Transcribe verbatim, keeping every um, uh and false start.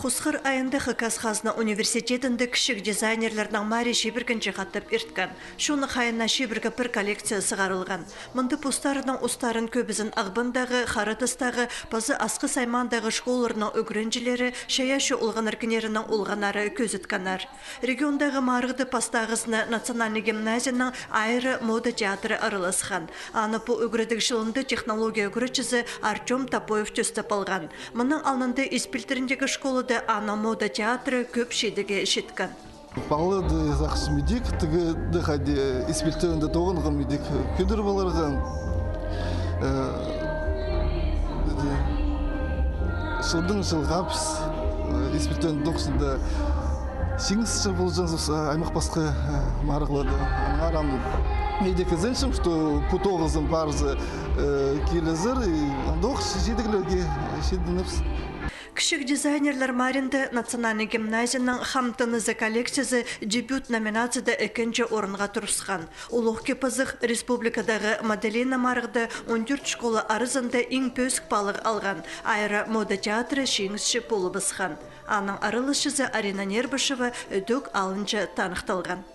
Хосхар айында Хакас хазна университедінде кічіг дизайнерлернің марии чибіргін чағаттап ирткен. Чоных айына чибіргі пір коллекция сығарылған. Мында постарының устарын кӧбізін Ағбандағы, Хара Тастағы паза Асхыс аймаандағы школаларның ӱгренҷілері, чайаачы олғаннар кіннерінің олғаннары кӧзіткеннер. Региондағы марығды пастағызына национальный гимназияның «Айра» мода театры араласхан. Аны пу ӱгредіг чылында технология ӱгретчізі Артём Топоев тӧстеп алған. Мының алнында Ис пилтіріндегі школада аның мода театры кӧп чидіге читкен. Палаларды сағынчам идӧк, тігі дее хайди Ис пилтірінде тоғынғам идӧк кӧдіріп аларға. Э, пізде чылдаң чылға піс, э, Ис пилтірінде тоғынчам, чиңісчі полҷаңмыс, э, аймах пасха, э, марығларда. Аннаңар ам идӧк ізенчем, что пу тоғызым парза, э, килізер, и андох чидіглерге чидінербіс. Кічіг дизайнерлер мариинде национальный гимназияның «Хам тынызы» коллекциязы дебют номинацияда ікінҷі орынға турысхан. Улуғ кип-азах республикадағы «Маделина» марығда он тӧрт школа аразында иң пӧзік палығ алған, «Айра» мода театры чиңісчі полыбысхан. Аның араласчызы Арина Нербышева ідӧк алынҷа таныхталған.